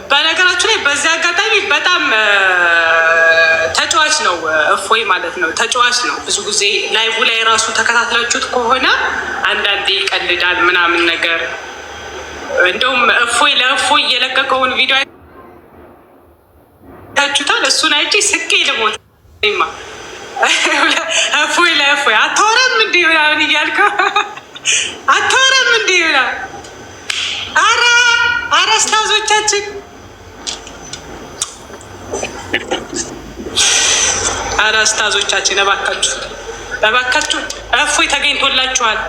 በነገራችሁ ላይ በዚህ አጋጣሚ በጣም ተጫዋች ነው እፎይ ማለት ነው። ተጫዋች ነው። ብዙ ጊዜ live ላይ ራሱ ተከታትላችሁት ከሆነ አንዳንዴ ይቀልዳል ምናምን ነገር። እንደውም እፎይ ለእፎይ የለቀቀውን ቪዲዮ አይታችሁታል። እሱን አይቼ ስቄ ልሞት። እፎይ ለእፎይ አታወራም እንዲ ምናምን እያልከው አታወራም እንዲ ምናምን። ኧረ ኧረ ኡስታዞቻችን፣ ኧረ ኡስታዞቻችን፣ እባካችሁ እባካችሁ፣ እፎይ ተገኝቶላችኋል።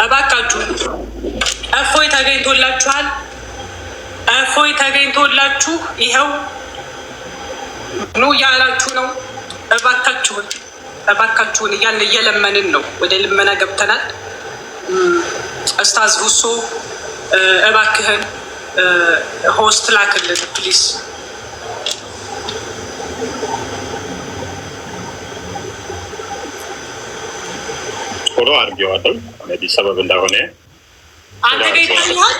እባካችሁ፣ እፎይ ተገኝቶላችኋል። እፎይ ተገኝቶላችሁ ይኸው ኑ እያላችሁ ነው። እባካችሁን እባካችሁን እያልን እየለመንን ነው። ወደ ልመና ገብተናል። ኡስታዝ ሁሶ፣ እባክህን host ላክልን please። Follow አድርጌዋለሁ። ሰበብ እንዳሆነ አንተ ጋር ይታይሃል?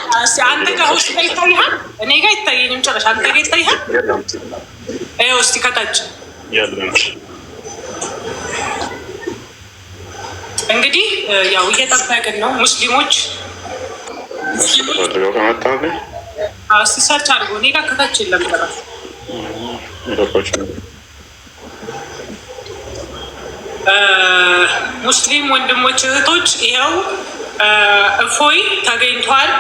አንተ ጋር host ጋር ይታይሃል? እኔ ጋር ይታየኝም ጭራሽ። አንተ ጋር ይታይሃል? ይኸው እስኪ ከታች። የለም። እንግዲህ ያው እየጠበቅን ነው ሙስሊሞች። ፈልገው ከመጣልኝ። እስኪ search አድርጎ። እኔ ጋር ከታች የለም ጭራሽ። ኔትወርኮች። ሙስሊም ወንድሞች እህቶች፣ ይኸው እፎይ ተገኝቷል።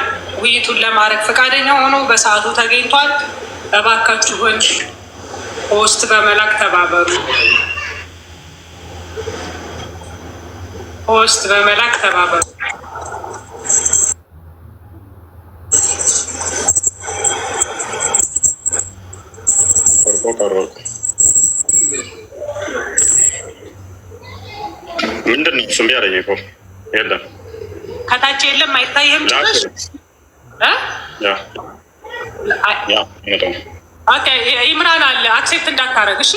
ውይይቱን ለማድረግ ፈቃደኛ ሆኖ በሰዓቱ ተገኝቷል። እባካችሁን host በመላክ ተባበሩ። Host በመላክ ተባበሩ። ቆርጦ ቀረጽ ምንድን ነው? እሱ እምቢ አለኝ እኮ፣ የለም። ከታች የለም፣ አይታይህም ጭራሽ እ? Yeah፣ አይመጣም። Okay፣ ኢምራን አለ። Accept እንዳታረግ እሺ።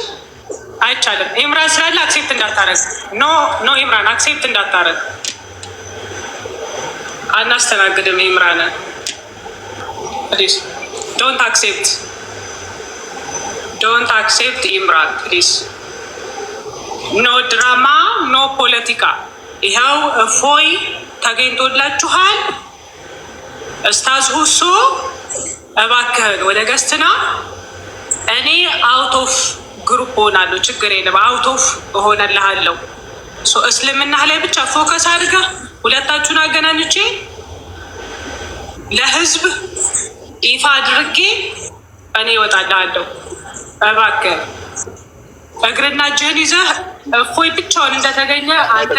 አይቻልም። ኢምራን ስላለ accept እንዳታረግ። No, no፣ ኢምራን accept እንዳታረግ። አናስተናግድም ኢምራንን። Please don't accept, don't accept ኢምራን please። No drama, no ፖለቲካ። ይኸው እፎይ ተገኝቶላችኋል። ኡስታዝ ሁሱ፣ እባክህን ወደ guest ና። እኔ out of group እሆናለሁ፣ ችግር የለም። Out of እሆነልሃለሁ። እስልምና ላይ ብቻ focus አድርገህ ሁለታችሁን አገናኝቼ ለህዝብ ይፋ አድርጌ እኔ እወጣልሃለሁ። እባክህ እግርና እጅህን ይዘህ እፎይ ብቻውን እንደተገኘ አንተ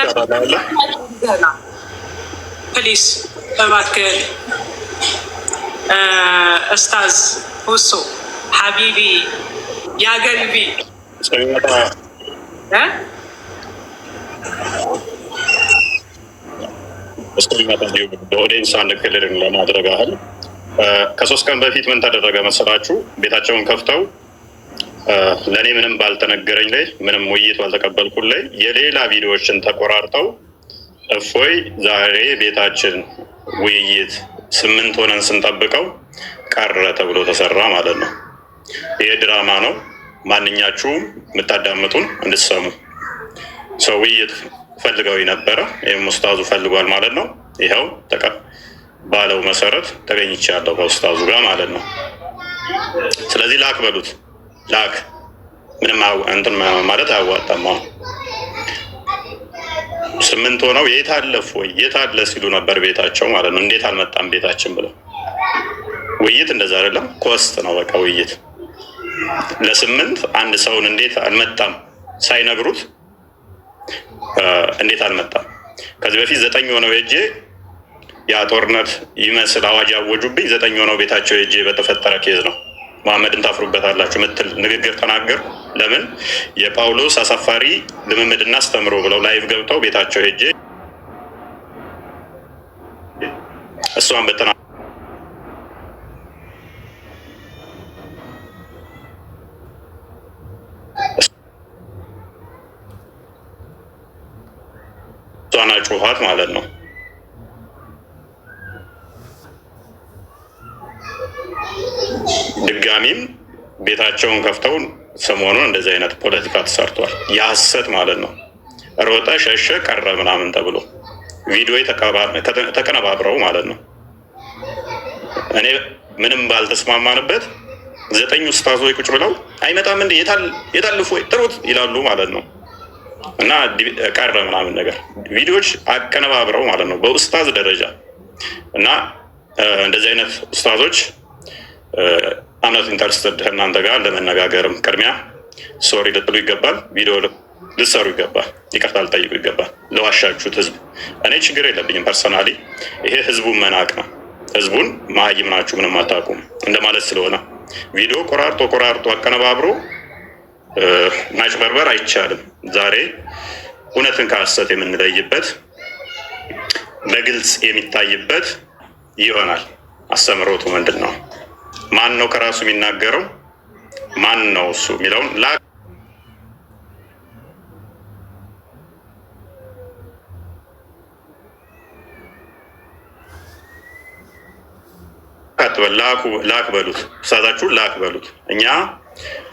please እባክህን ኡስታዝ ሁሱ حبيبي يا قلبي። እስከሚመጣ እ? እስከሚመጣ እንዲሁ በ audience አንድ ክልል ለማድረግ ያህል ከ3 ቀን በፊት ምን ተደረገ መሰላችሁ? ቤታቸውን ከፍተው ለእኔ ምንም ባልተነገረኝ ላይ፣ ምንም ውይይት ባልተቀበልኩት ላይ የሌላ ቪዲዮዎችን ተቆራርጠው እፎይ ዛሬ ቤታችን ውይይት ስምንት ሆነን ስንጠብቀው ቀረ ተብሎ ተሰራ ማለት ነው። ይሄ ድራማ ነው። ማንኛችሁም የምታዳምጡን እንድትሰሙ፣ ሰው ውይይት ፈልገው ነበረ። ይህም ኡስታዙ ፈልጓል ማለት ነው። ይኸው ባለው መሰረት ተገኝቻለሁ ከኡስታዙ ጋር ማለት ነው። ስለዚህ ላክ በሉት፣ ላክ። ምንም እንትን ማለት አያዋጣም። አሁን ስምንት ሆነው የት አለ እፎይ የት አለ ሲሉ ነበር ቤታቸው ማለት ነው። እንዴት አልመጣም ቤታችን ብለው። ውይይት እንደዛ አይደለም፣ cost ነው በቃ ውይይት። ለስምንት አንድ ሰውን እንዴት አልመጣም ሳይነግሩት እንዴት አልመጣም? ከዚህ በፊት ዘጠኝ ሆነው ሄጄ ያ ጦርነት ይመስል አዋጅ ያወጁብኝ፣ ዘጠኝ ሆነው ቤታቸው ሄጄ በተፈጠረ case ነው። መሐመድን ታፍሩበታላችሁ ምትል ንግግር ተናገር። ለምን የጳውሎስ አሳፋሪ ልምምድና አስተምሮ ብለው live ገብተው ቤታቸው ሄጄ እሷን በተና እሷን አጩኋት ማለት ነው። ድጋሚም ቤታቸውን ከፍተው ሰሞኑን እንደዚህ አይነት ፖለቲካ ተሰርቷል። የሐሰት ማለት ነው። ሮጠ፣ ሸሸ፣ ቀረ ምናምን ተብሎ ቪዲዮ ተቀነባብረው ማለት ነው። እኔ ምንም ባልተስማማንበት ዘጠኝ ኡስታዞች ቁጭ ብለው አይመጣም እንደ የታል እፎይ ጥሩት ይላሉ ማለት ነው። እና ቀረ ምናምን ነገር ቪዲዮዎች አቀነባብረው ማለት ነው በኡስታዝ ደረጃ። እና እንደዚህ አይነት ኡስታዞች I'm not interested ከእናንተ ጋር ለመነጋገርም። ቅድሚያ sorry ልትሉ ይገባል። ቪዲዮ ልትሰሩ ይገባል። ይቅርታ ልጠይቁ ይገባል ለዋሻችሁት ህዝብ። እኔ ችግር የለብኝም personally። ይሄ ህዝቡን መናቅ ነው። ህዝቡን መሀይም ናችሁ ምንም አታውቁም እንደማለት ስለሆነ ቪዲዮ ቆራርጦ ቆራርጦ አቀነባብሮ ማጭበርበር አይቻልም። ዛሬ እውነትን ከሀሰት የምንለይበት፣ በግልጽ የሚታይበት ይሆናል። አስተምህሮቱ ምንድን ነው? ማን ነው ከራሱ የሚናገረው? ማን ነው እሱ የሚለውን ላክ አትበል፣ ላክ በሉት፣ እሳታችሁን ላክ በሉት። እኛ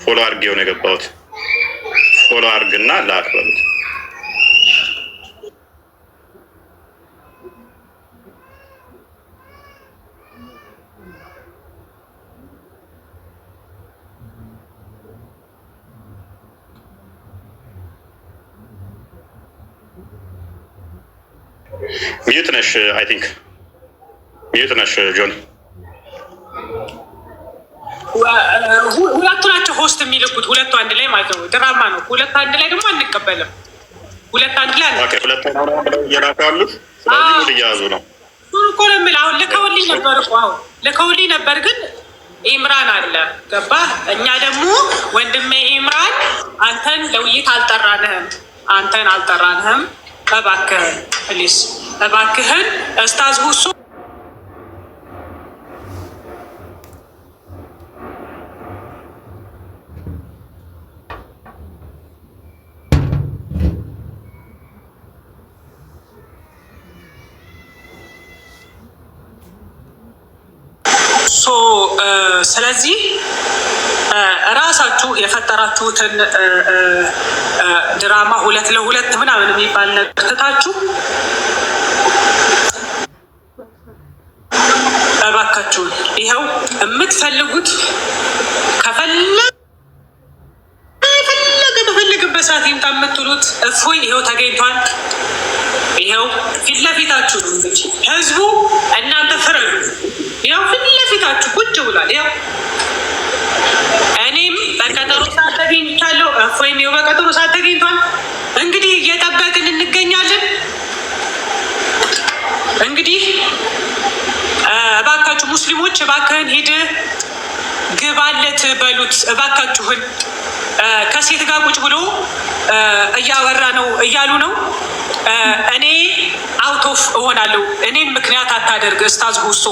follow አድርጌው ነው የገባሁት። Follow አድርግና ላክ በሉት። Mute ነሽ፣ I think mute ነሽ ጆን። ሁለቱ ናቸው host የሚልኩት፣ ሁለቱ አንድ ላይ ማለት ነው። ድራማ ነው። ሁለቱ አንድ ላይ ደግሞ አንቀበልም። ሁለት አንድ ላይ ሁለት ነው ብለው እየላኩ ያሉት። ስለዚህ mood እየያዙ ነው። እሱን እኮ ነው የምልህ። አሁን ልከውልኝ ነበር እኮ፣ አሁን ልከውልኝ ነበር፣ ግን ኢምራን አለ፣ ገባህ? እኛ ደግሞ ወንድሜ ኢምራን አንተን ለውይይት አልጠራንህም፣ አንተን አልጠራንህም። እባክህን please፣ እባክህን ኡስታዝ ሁሱ so ስለዚህ እራሳችሁ የፈጠራችሁትን ድራማ ሁለት ለሁለት ምናምን የሚባል ነገር ትታችሁ እባካችሁን ይኸው የምትፈልጉት ከፈለገ የፈለገ በፈለገበት ሰዓት ይምጣ የምትሉት እፎይ ይኸው ተገኝቷል። ይኸው ፊት ለፊታችሁ ነው። እንግዲህ ህዝቡ እናንተ ፍረዱ። ይኸው ፊት ለፊታችሁ ቁጭ ብሏል። ይኸው እኔም በቀጠሮ ሰዓት ተገኝቻለሁ። እፎይም ይኸው በቀጠሮ ሰዓት ተገኝቷል። እንግዲህ እየጠበቅን እንገኛለን። እንግዲህ እባካችሁ ሙስሊሞች እባክህን ሂድ ግባለት በሉት እባካችሁን። ከሴት ጋር ቁጭ ብሎ እያወራ ነው እያሉ ነው። እኔ out of እሆናለሁ። እኔን ምክንያት አታደርግ ኡስታዝ ሁሶ፣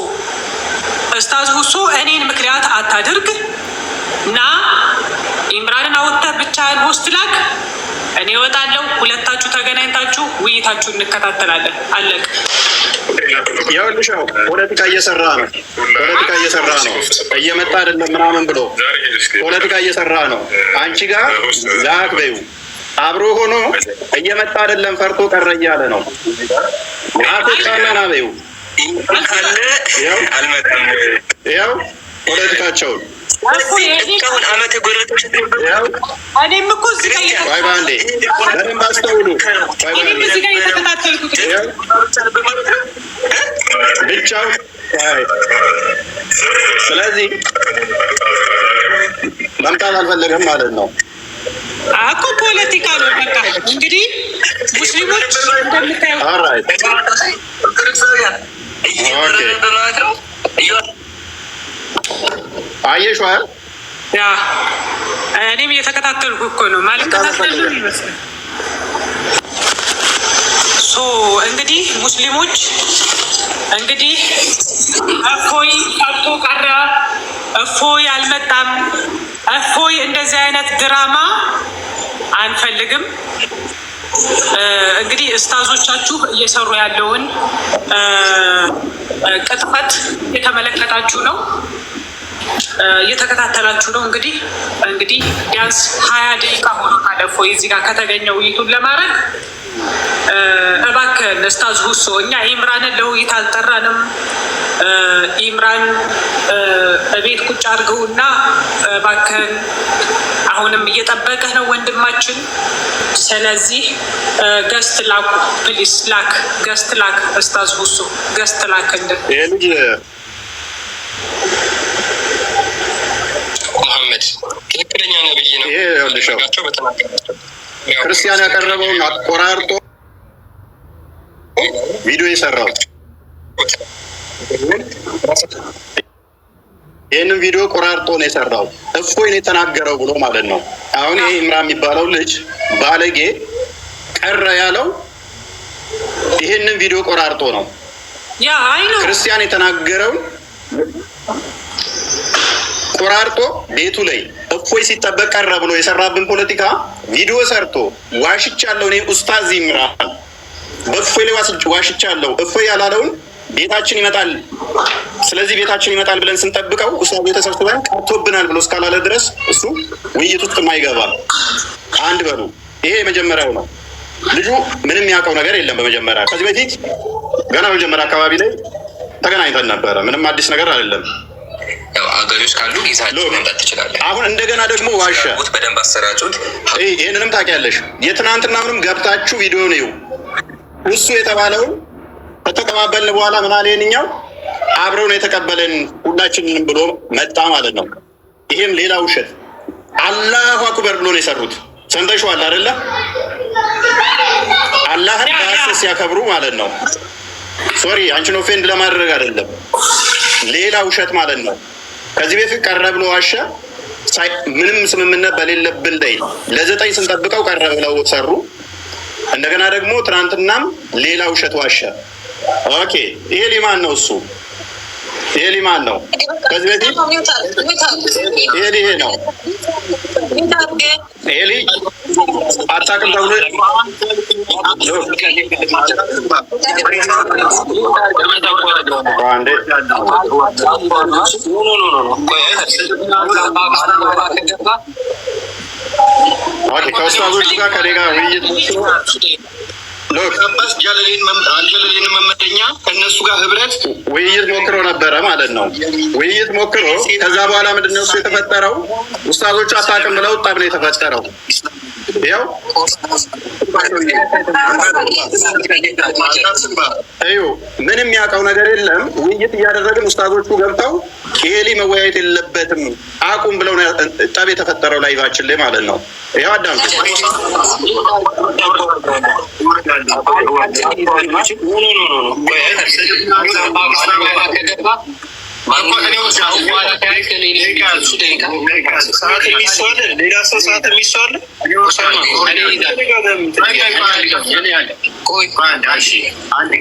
ኡስታዝ ሁሶ፣ እኔን ምክንያት አታድርግ እና ኢምራንን አውጥተህ ብቻህን host ላክ። እኔ እወጣለሁ። ሁለታችሁ ተገናኝታችሁ ውይይታችሁ እንከታተላለን። አለቅ። ይኸውልሽ ፖለቲካ እየሰራ ነው። ፖለቲካ እየሰራ ነው። እየመጣ አይደለም ምናምን ብሎ ፖለቲካ እየሰራ ነው። አንቺ ጋር ላክ በይው፣ አብሮ ሆኖ እየመጣ አይደለም ፈርቶ ቀረ እያለ ነው። አፍጣና ና በይው። ይኸው ፖለቲካቸውን እስካሁን አመት የጎረጠው እኔም እኮ እዚህ ጋር ቆይ በአንዴ በደንብ አስተውሉ። ቆይ እኔም በአንዴ እዚህ ጋር እየተከታተልኩት ነው። ብቻው ቆይ። ስለዚህ መምጣት አልፈለገም ማለት ነው። እኮ ፖለቲካ ነው። በቃ እንግዲህ ሙስሊሞች እንደምታየው Alright. እየበረረ ነው። አየሽው አይደል? Yeah፣ እኔም እየተከታተልኩ እኮ ነው፣ ማለት ከታተሉ ይመስላል። So እንግዲህ ሙስሊሞች እንግዲህ እፎይ ቀርቶ ቀረ፣ እፎይ አልመጣም፣ እፎይ እንደዚህ አይነት ድራማ አንፈልግም። እንግዲህ ኡስታዞቻችሁ እየሰሩ ያለውን ቅጥፈት የተመለከታችሁ ነው። እየተከታተላችሁ ነው። እንግዲህ ቢያንስ 20 ደቂቃ ሆኖታል እፎይ እዚህ ጋር ከተገኘ ውይይቱን ለማድረግ። እባክህን ኡስታዝ ሁሶ፣ እኛ ኢምራንን ለውይይት አልጠራንም። ኢምራን እቤት ቁጭ አድርገውና እባክህን አሁንም እየጠበቀህ ነው ወንድማችን። ስለዚህ guest ላኩ፣ please ላክ፣ guest ላክ፣ ኡስታዝ ሁሶ guest ላክልን። ይሄ ልጅ መሐመድ ትክክለኛ ነብይ ነው። ይሄ ይኸውልሽ ያቸው በተናገራቸው ክርስቲያን ያቀረበውን አቆራርጦ ቪዲዮ የሰራው፣ ይህንን ቪዲዮ ቆራርጦ ነው የሰራው። እፎይ ነው የተናገረው ብሎ ማለት ነው። አሁን ይሄ ኢምራን የሚባለው ልጅ ባለጌ ቀረ ያለው ይህንን ቪዲዮ ቆራርጦ ነው። Yeah, I know. ክርስቲያን የተናገረውን ቆራርጦ ቤቱ ላይ እፎይ ሲጠበቅ ቀረ ብሎ የሰራብን ፖለቲካ ቪዲዮ ሰርቶ ዋሽቻለሁ፣ እኔ ኡስታዝ ኢምራን በእፎይ ላይ ዋሽቻለሁ፣ እፎይ ያላለውን ቤታችን ይመጣል፣ ስለዚህ ቤታችን ይመጣል ብለን ስንጠብቀው ኡስታዝ ተሰብስበን ቀርቶብናል ብሎ እስካላለ ድረስ እሱ ውይይት ውስጥ የማይገባ አንድ በሉ። ይሄ የመጀመሪያው ነው። ልጁ ምንም ያውቀው ነገር የለም። በመጀመሪያ ከዚህ በፊት ገና በመጀመሪያ አካባቢ ላይ ተገናኝተን ነበረ። ምንም አዲስ ነገር አይደለም። ያው አገሪዎች ካሉ ይዛችሁ መምጣት ትችላለህ። አሁን እንደገና ደግሞ ዋሸ። በደንብ አሰራጩት። ይህንንም ታውቂያለሽ። የትናንትና ምንም ገብታችሁ ቪዲዮ ነው እሱ የተባለውን ከተቀባበልን በኋላ ምን አለ? ይኸኛው አብረው ነው የተቀበለን ሁላችንንም ብሎ መጣ ማለት ነው። ይሄም ሌላ ውሸት። አላሁ አክበር ብሎ ነው የሰሩት። ሰምተሽዋል አይደለ? አላህን በሐሰት ሲያከብሩ ማለት ነው። Sorry፣ አንቺን offend ለማድረግ አይደለም። ሌላ ውሸት ማለት ነው። ከዚህ በፊት ቀረ ብሎ ዋሸ። ምንም ስምምነት በሌለብን ላይ ለ9 ስንጠብቀው ቀረ ብለው ሰሩ። እንደገና ደግሞ ትናንትናም ሌላ ውሸት ዋሸ። Okay፣ ይሄ ሊማን ነው እሱ ይሄ ሊማን ነው። ከዚህ በፊት ይሄ ይሄ ነው ይሄ አታውቅም ተብሎ አንዴ። Okay፣ ከኡስታዞቹ ጋር ከኔ ጋር ውይይት look አባስ ጃለሌን አልጀለሌን መመደኛ ከእነሱ ጋር ህብረት ውይይት ሞክሮ ነበረ ማለት ነው። ውይይት ሞክሮ ከዛ በኋላ ምንድን ነው እሱ የተፈጠረው? ኡስታዞቹ አታውቅም ብለው ጠብ ነው የተፈጠረው። ይኸው እዩ፣ ምንም ያውቀው ነገር የለም። ውይይት እያደረግን ኡስታዞቹ ገብተው ይሄ መወያየት የለበትም አቁም ብለው ነው ጠብ የተፈጠረው live ኣችን ላይ ማለት ነው። ይኸው አዳምጡ። ሰዓት የሚሰዋለ ሌላ ሰው ሰዓት የሚሰዋለ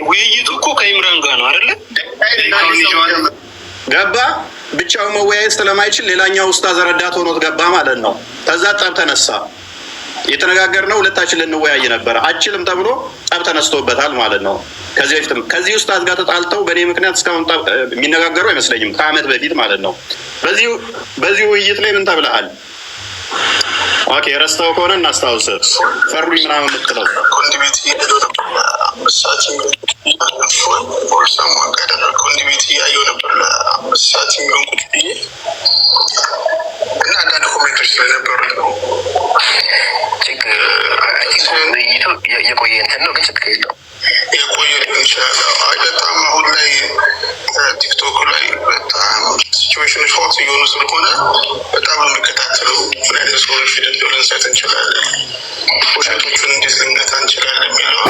ውይይቱ እኮ ከኢምራን ጋር ነው አይደለ? ገባ፣ ብቻው መወያየት ስለማይችል ሌላኛው ኡስታዝ ረዳት ሆኖት ገባ ማለት ነው። ከዛ ጠብ ተነሳ። የተነጋገርነው ሁለታችን ልንወያይ ነበረ። አችልም ተብሎ ጠብ ተነስቶበታል ማለት ነው። ከዚህ በፊትም ከዚህ ኡስታዝ ጋር ተጣልተው በእኔ ምክንያት እስካሁን ጠብ የሚነጋገሩ አይመስለኝም። ከአመት በፊት ማለት ነው። በዚህ ውይይት ላይ ምን ተብለሃል? Okay፣ ረስተው ከሆነ እናስታውስ። ፈሩኝ ምናምን የምትለው ኮንዲቤት እያየሁ ነበር ለ5 ሰዓት የሚሆን ኮንዲቤት እያየሁ ነበር ለ5 ሰዓት የሚሆን ቁጭ ብዬ እና አንዳንድ comment ኦች ስለነበሩ ነው። ችግር ውይይቱ የቆየ እንትን ነው፣ ግን ችግር የለውም። የቆየ ሊሆን ይችላል። አይ በጣም አሁን ላይ ቲክቶክ ላይ በጣም situation ኦች hot እየሆኑ ስለሆነ በጣም ነው የሚከታተለው። ምን አይነት solution ልንሰጥ እንችላለን፣ ውሸቶቹን እንዴት ልንገታ እንችላለን የሚለው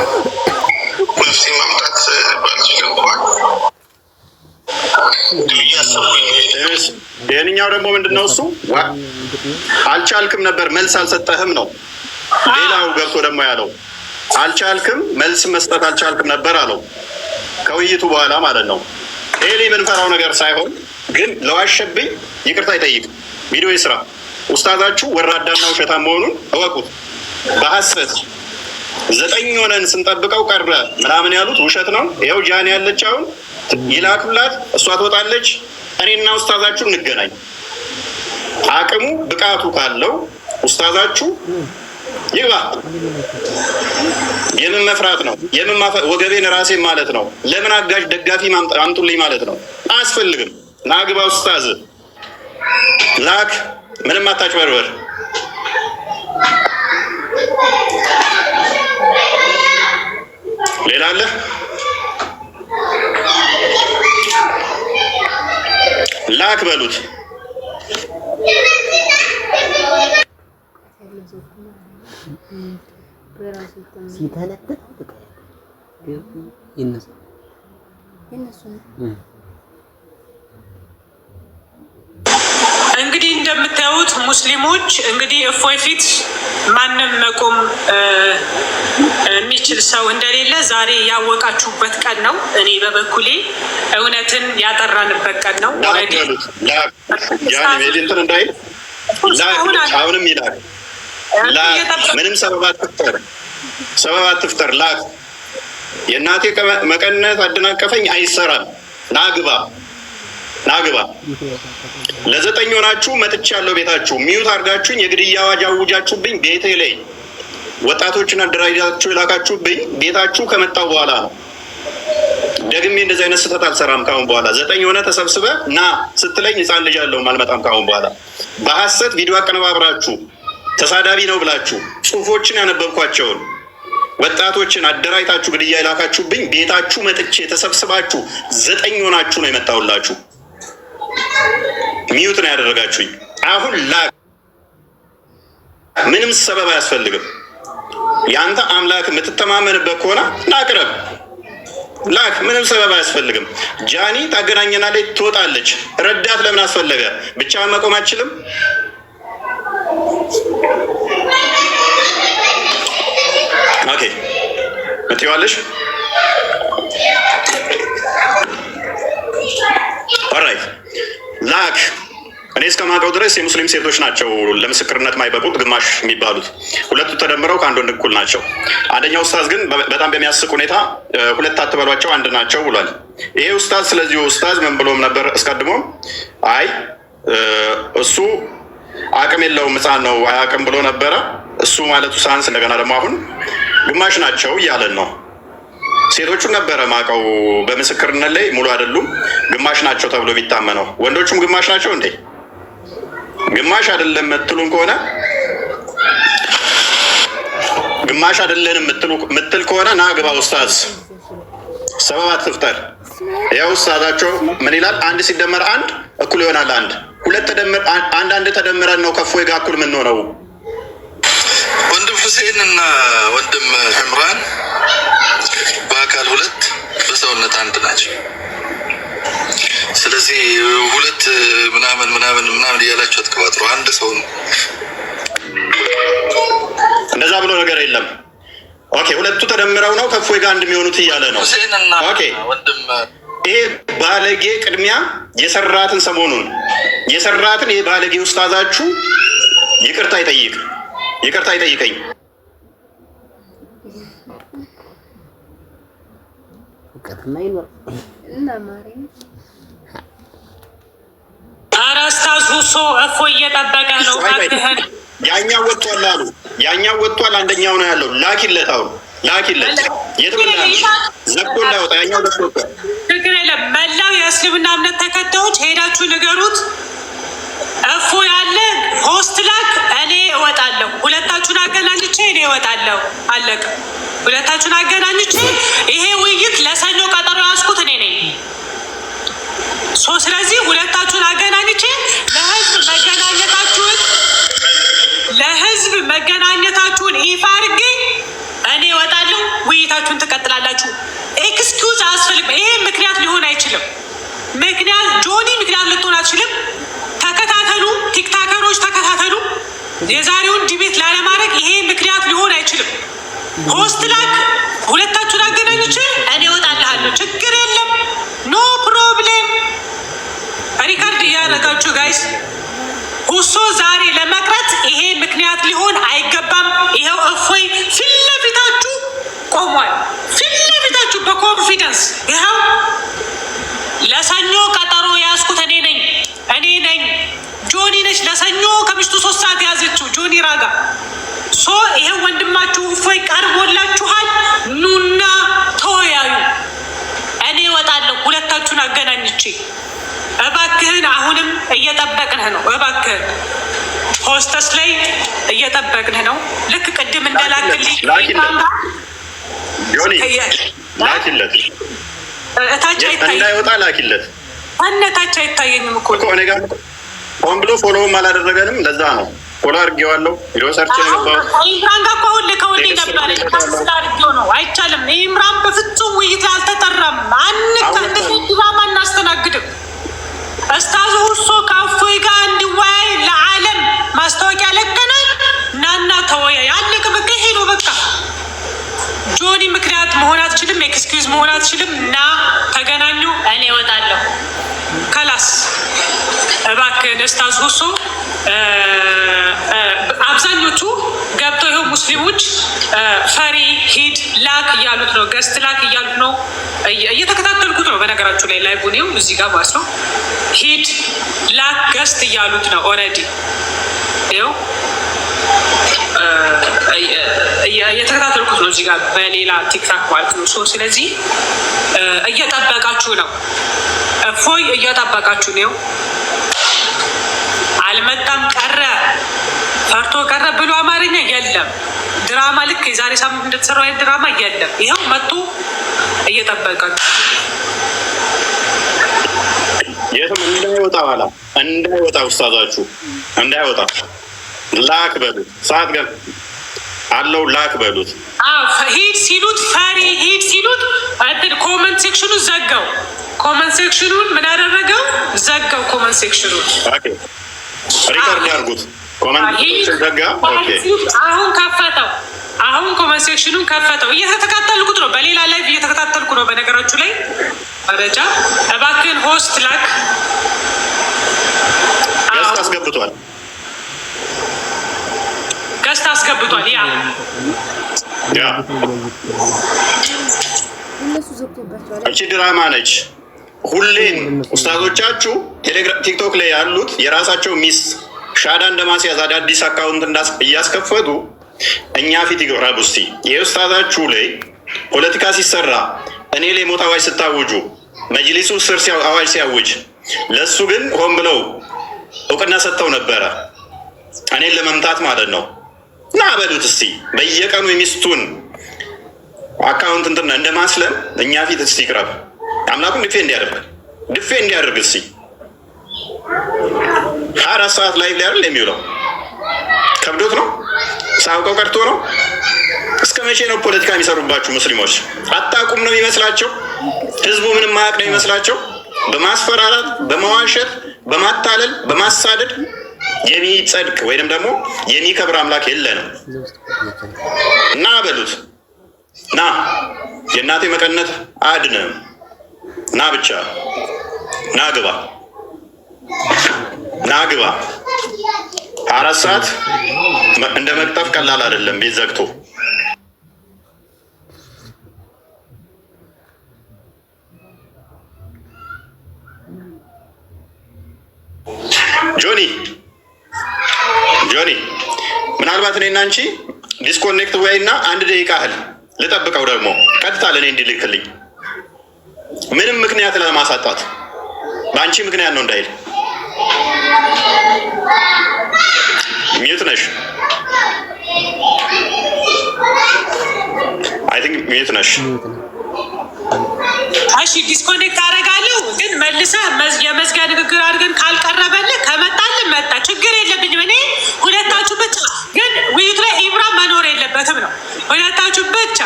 መፍትሄ ማምጣት ባልችል እንኳን እንዲሁ እያሰብኩኝ ይህንኛው ደግሞ ምንድን ነው እሱ አልቻልክም ነበር መልስ አልሰጠህም ነው። ሌላው ገብቶ ደግሞ ያለው አልቻልክም፣ መልስ መስጠት አልቻልክም ነበር አለው። ከውይይቱ በኋላ ማለት ነው። ኤሊ የምንፈራው ነገር ሳይሆን ግን ለዋሸብኝ ይቅርታ ይጠይቅ፣ ቪዲዮ ይስራ። ኡስታዛችሁ ወራዳና ውሸታም መሆኑን እወቁት። በሐሰት 9 ሆነን ስንጠብቀው ቀረ ምናምን ያሉት ውሸት ነው። ይኸው ጃን ያለች አሁን ይላኩላት፣ እሷ ትወጣለች። እኔና ኡስታዛችሁ እንገናኝ። አቅሙ ብቃቱ ካለው ኡስታዛችሁ ይግባ። የምን መፍራት ነው? የምን ወገቤን ራሴ ማለት ነው? ለምን አጋዥ ደጋፊ አምጡልኝ ማለት ነው? አያስፈልግም። ናግባ ኡስታዝ ላክ። ምንም አታጭበርበር። ሌላ አለ? ላክ በሉት። እንግዲህ እንደምታዩት ሙስሊሞች እንግዲህ እፎይ ፊት ማንም መቆም የሚችል ሰው እንደሌለ ዛሬ ያወቃችሁበት ቀን ነው። እኔ በበኩሌ እውነትን ያጠራንበት ቀን ነው። ላክ በሉት። ላክ እንትን እንዳይል ላክ። አሁንም ይላክ ላክ። ምንም ሰበብ አትፍጠር፣ ሰበብ አትፍጠር። ላክ። የእናቴ መቀነት አደናቀፈኝ አይሰራም። ናግባ ናግባ። ለዘጠኝ ሆናችሁ መጥቻለሁ ቤታችሁ mute አድርጋችሁኝ የግድያ አዋጅ አውጃችሁብኝ ቤቴ ላይ ወጣቶችን አደራጅታችሁ የላካችሁብኝ ቤታችሁ ከመጣሁ በኋላ ነው። ደግሜ እንደዚህ አይነት ስህተት አልሰራም ካሁን በኋላ። ዘጠኝ ሆነ ተሰብስበ ና ስትለኝ ህፃን ልጅ አለውም አልመጣም ካሁን በኋላ። በሀሰት ቪዲዮ አቀነባብራችሁ ተሳዳቢ ነው ብላችሁ ጽሁፎችን ያነበብኳቸውን ወጣቶችን አደራጅታችሁ ግድያ የላካችሁብኝ ቤታችሁ መጥቼ ተሰብስባችሁ ዘጠኝ ሆናችሁ ነው የመጣሁላችሁ። mute ነው ያደረጋችሁኝ። አሁን ላክ። ምንም ሰበብ አያስፈልግም። የአንተ አምላክ የምትተማመንበት ከሆነ ናቅረብ፣ ላክ። ምንም ሰበብ አያስፈልግም። ጃኒ ታገናኘናለች፣ ትወጣለች። ረዳት ለምን አስፈለገ? ብቻህን መቆም አችልም? Okay ምትዋለሽ። Alright ላክ። እኔ እስከማውቀው ድረስ የሙስሊም ሴቶች ናቸው ለምስክርነት ማይበቁት ግማሽ የሚባሉት፣ ሁለቱ ተደምረው ከአንድ ወንድ እኩል ናቸው። አንደኛው ኡስታዝ ግን በጣም በሚያስቅ ሁኔታ ሁለት አትበሏቸው አንድ ናቸው ብሏል። ይሄ ኡስታዝ ስለዚህ ኡስታዝ ምን ብሎም ነበር አስቀድሞ? አይ እሱ አቅም የለውም ሕፃን ነው አያውቅም ብሎ ነበረ። እሱ ማለቱ ሳንስ እንደገና ደግሞ አሁን ግማሽ ናቸው እያለን ነው። ሴቶቹን ነበረ ማቀው በምስክርነት ላይ ሙሉ አይደሉም፣ ግማሽ ናቸው ተብሎ የሚታመነው። ወንዶቹም ግማሽ ናቸው እንዴ? ግማሽ አይደለም የምትሉን ከሆነ ግማሽ አይደለንም የምትል ከሆነ ና ግባ ኡስታዝ፣ ሰበብ አትፍጠር። ያው ኡስታዛቸው ምን ይላል? አንድ ሲደመር አንድ እኩል ይሆናል አንድ። ሁለት ተደምር አንድ አንድ ተደምረን ነው ከእፎይ ጋር እኩል የምንሆነው። ወንድም ሁሴን እና ወንድም ዕምራን በአካል ሁለት በሰውነት አንድ ናቸው። ስለዚህ ሁለት ምናምን ምናምን ምናምን እያላችሁ አትቀባጥሩ። አንድ ሰው ነው። እንደዛ ብሎ ነገር የለም። Okay ሁለቱ ተደምረው ነው ከእፎይ ጋር አንድ የሚሆኑት እያለ ነው። ሁሴን እና Okay ወንድም ይሄ ባለጌ ቅድሚያ የሰራትን ሰሞኑን የሰራትን ይሄ ባለጌ ኡስታዛችሁ ይቅርታ ይጠይቅ፣ ይቅርታ ይጠይቀኝ። ኧረ ኡስታዝ ሁሶ እፎይ እየጠበቀ ነው። እባክህን ያኛው ወጥቷል አሉ። ያኛው ወጥቷል፣ አንደኛው ነው ያለው። ላኪለት፣ አሁን ላኪለት፣ የትም እንዳያልፍ ዘግቶ እንዳይወጣ። ያኛው ዘግቶ ወጥቷል። ችግር የለም። መላው የእስልምና እምነት ተከታዮች ሄዳችሁ ንገሩት። እፎ ያለ host ላክ፣ እኔ እወጣለሁ። ሁለታችሁን አገናኝቼ እኔ እወጣለሁ። አለቀ። ሁለታችሁን አገናኝቼ ይሄ ውይይት ለሰኞ ቀጠሮ ያዝኩት እኔ ነኝ። So ስለዚህ ሁለታችሁን አገናኝቼ ለህዝብ መገናኘታችሁን ይፋ አድርጌ እኔ እወጣለሁ። ውይይታችሁን ትቀጥላላችሁ። Excuse አያስፈልግም። ይሄ ምክንያት ሊሆን አይችልም። ምክንያት ጆኒ ምክንያት ልትሆን አትችልም። ተከታተሉ፣ ቲክታከሮች ተከታተሉ። የዛሬውን debate ላለማድረግ ይሄ ምክንያት ሊሆን አይችልም። Host ላክ፣ ሁለታችሁን አገናኝቼ እኔ እወጣልሃለሁ። ችግር የለም። No problem። Record እያደረጋችሁ guys፣ ሁሶ ዛሬ ለመቅረት ይሄ ምክንያት ሊሆን አይገባም። ይኸው እፎይ ፊት ለፊታችሁ ቆሟል። ፊት ለፊታችሁ በ confidence ይኸው ለሰኞ ቀጠሮ የያዝኩት እኔ ነኝ። ነች ለሰኞ ከምሽቱ 3 ሰዓት የያዘችው ጆኒ ራጋ። So ይሄ ወንድማችሁ እፎይ ቀርቦላችኋል። ኑና ተወያዩ። እኔ እወጣለሁ ሁለታችሁን አገናኝቼ። እባክህን አሁንም እየጠበቅንህ ነው። እባክህን ሆስተስ ላይ እየጠበቅንህ ነው። ልክ ቅድም እንደላክልኝ ላኪለት ዮኒ፣ ላኪለት። እታች አይታየኝም፣ እንዳይወጣ ላኪለት። እነ ታች አይታየኝም እኮ። እኮ እኔ ጋር ሆን ብሎ follow ም አላደረገንም። ለዛ ነው follow አድርጌዋለሁ። ቪዲዮ ሰርቼ ነው የገባሁት። ኢምራን ጋር እኮ አሁን ልከውልኝ ነበረ። Cancel አድርጌው ነው። አይቻልም። ኢምራን በፍጹም ውይይት ላይ አልተጠራም። እንደዚህ ድራማ አናስተናግድም። እስታዙ ሁሶ ከእፎይ ጋር እንዲወያይ ለዓለም ማስታወቂያ ለቀናል። ናና ተወያይ። አለቀ በቃ። ይሄ ነው በቃ። ጆኒ ምክንያት መሆን አትችልም። Excuse መሆን አትችልም። ና ተገናኙ። እኔ እወጣለሁ። خلاص እባክህን እስታዝ ሁሶ፣ አብዛኞቹ ገብተው ይኸው ሙስሊሞች ፈሪ ሂድ ላክ እያሉት ነው። Guest ላክ እያሉት ነው። እየተከታተልኩት ነው። በነገራችሁ ላይ live ነው እዚህ ጋር ማለት ነው። ሂድ ላክ guest እያሉት ነው። Already ይኸው እየተከታተልኩት ነው እዚህ ጋር በሌላ ቲክታክ ማለት ነው። So ስለዚህ እየጠበቃችሁ ነው። እፎይ እየጠበቃችሁ ነው። አልመጣም ቀረ፣ ፈርቶ ቀረ ብሎ አማርኛ የለም። ድራማ ልክ የዛሬ ሳምንት እንደተሰራው አይነት ድራማ የለም። ይኸው መጡ፣ እየጠበቃችሁ። የትም እንዳይወጣ፣ ኋላ እንዳይወጣ፣ ኡስታዛችሁ እንዳይወጣ ላክ በሉት። ሰዓት ገ አለው፣ ላክ በሉት። ሂድ ሲሉት፣ ፈሪ ሂድ ሲሉት እንትን comment section ኑ ዘጋው። Comment section ኑን ምን አደረገው? ዘጋው comment section ኑን። Okay፣ record ያድርጉት። Comment ዘጋ። Okay። አሁን ከፈተው። አሁን comment section ኑን ከፈተው። እየተከታተልኩት ነው። በሌላ live እየተከታተልኩ ነው። በነገራችሁ ላይ መረጃ እባክህን host ላክ። Guest አስገብቷል። Guest አስገብቷል። Yeah. Yeah. እነሱ ዘግቶባቸዋል። እቺ ድራማ ነች። ሁሌም ኡስታዞቻችሁ ቴሌግራም፣ ቲክቶክ ላይ ያሉት የራሳቸው ሚስት ሻዳ እንደማስያዝ አዳዲስ account እያስከፈቱ እኛ ፊት ይቅረቡ እስቲ። የኡስታዛችሁ ላይ ፖለቲካ ሲሰራ፣ እኔ ላይ ሞት አዋጅ ስታውጁ፣ መጅሊሱ ስር አዋጅ ሲያውጅ፣ ለእሱ ግን ሆን ብለው እውቅና ሰጥተው ነበረ፣ እኔን ለመምታት ማለት ነው። ና በሉት እስቲ፣ በየቀኑ የሚስቱን account እንትን እንደ ማስለም እኛ ፊት እስቲ ይቅረብ። አምላኩን defend እንዲያደርግ እስቲ። 24 ሰዓት ላይ አይደል የሚውለው? ከብዶት ነው? ሳያውቀው ቀርቶ ነው? እስከ መቼ ነው ፖለቲካ የሚሰሩባችሁ ሙስሊሞች? አታውቁም ነው የሚመስላቸው? ህዝቡ ምንም ማያውቅ ነው የሚመስላቸው? በማስፈራራት፣ በመዋሸት፣ በማታለል፣ በማሳደድ የሚጸድቅ ወይንም ደግሞ የሚከብር አምላክ የለንም። ና በሉት፣ ና፣ የእናቴ መቀነት አያድንህም። ና ብቻ፣ ና ግባ፣ ና ግባ። 4 ሰዓት እንደ መቅጠፍ ቀላል አይደለም። ቤት ዘግቶ ጆኒ፣ ጆኒ፣ ምናልባት እኔና አንቺ disconnect ወይ እና አንድ ደቂቃ ያህል ልጠብቀው፣ ደግሞ ቀጥታ ለእኔ እንዲልክልኝ ምንም ምክንያት ለማሳጣት፣ በአንቺ ምክንያት ነው እንዳይል። Mute ነሽ፣ I think mute ነሽ። እሺ disconnect አደርጋለሁ፣ ግን መልሰህ የመዝጊያ ንግግር አድርገን ካልቀረበልህ ከመጣልህ መጣ፣ ችግር የለብኝም። እኔ ሁለታችሁ ብቻ ግን ውይይቱ ላይ ኢብራ መኖር የለበትም ነው። ሁለታችሁ ብቻ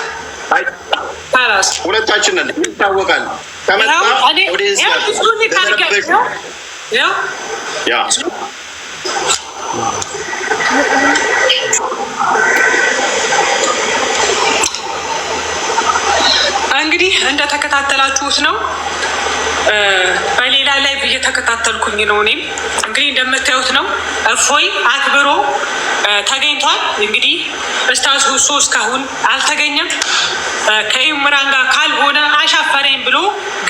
خلاص። ሁለታችን ነን፣ ይታወቃል። ከመጣ audience Disconnect አድርጌያለሁ። ያው Yeah. እንግዲህ እንደተከታተላችሁት ነው። በሌላ live እየተከታተልኩኝ ነው። እኔም እንግዲህ እንደምታዩት ነው። እፎይ አክብሮ ተገኝቷል። እንግዲህ ኡስታዝ ሁሱ እስካሁን አልተገኘም። ከኢምራን ጋር ካልሆነ አሻፈረኝ ብሎ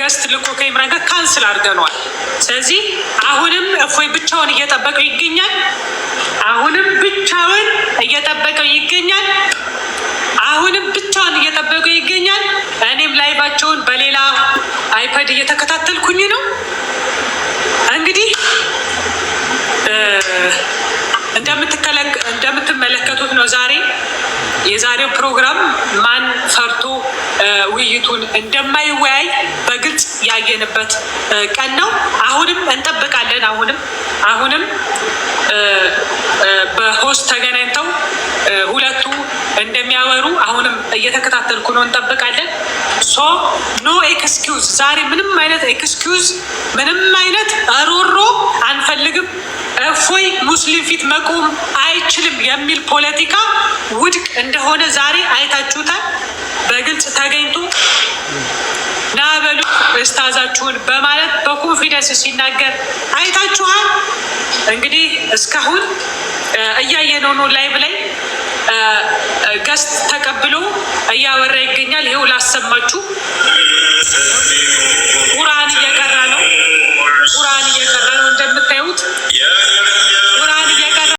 guest ልኮ ከኢምራን ጋር cancel አድርገነዋል። ስለዚህ አሁንም እፎይ ብቻውን እየጠበቀው ይገኛል። አሁንም ብቻውን እየጠበቀው ይገኛል። አሁንም ብቻውን እየጠበቀው ይገኛል። እኔም live ኣቸውን በሌላ iPad እየተከታተልኩኝ ነው። እንግዲህ እንደምትመለከቱት ነው። ዛሬ የዛሬው ፕሮግራም ማን ፈርቶ ውይይቱን እንደማይወያይ በግልጽ ያየንበት ቀን ነው። አሁንም እንጠብቃለን። አሁንም በ host ተገናኝተው ሁለቱ እንደሚያወሩ አሁንም እየተከታተልኩ ነው። እንጠብቃለን። So no excuse። ዛሬ ምንም አይነት excuse፣ ምንም አይነት ሮሮ አንፈልግም። እፎይ ሙስሊም ፊት መቆም አይችልም የሚል ፖለቲካ ውድቅ እንደሆነ ዛሬ አይታችሁታል። በግልጽ ተገኝቶ ና በሉ ኡስታዛችሁን በማለት በ confidence ሲናገር አይታችኋል። እንግዲህ እስካሁን እያየነው ነው። Live ላይ guest ተቀብሎ እያወራ ይገኛል። ይኸው ላሰማችሁ።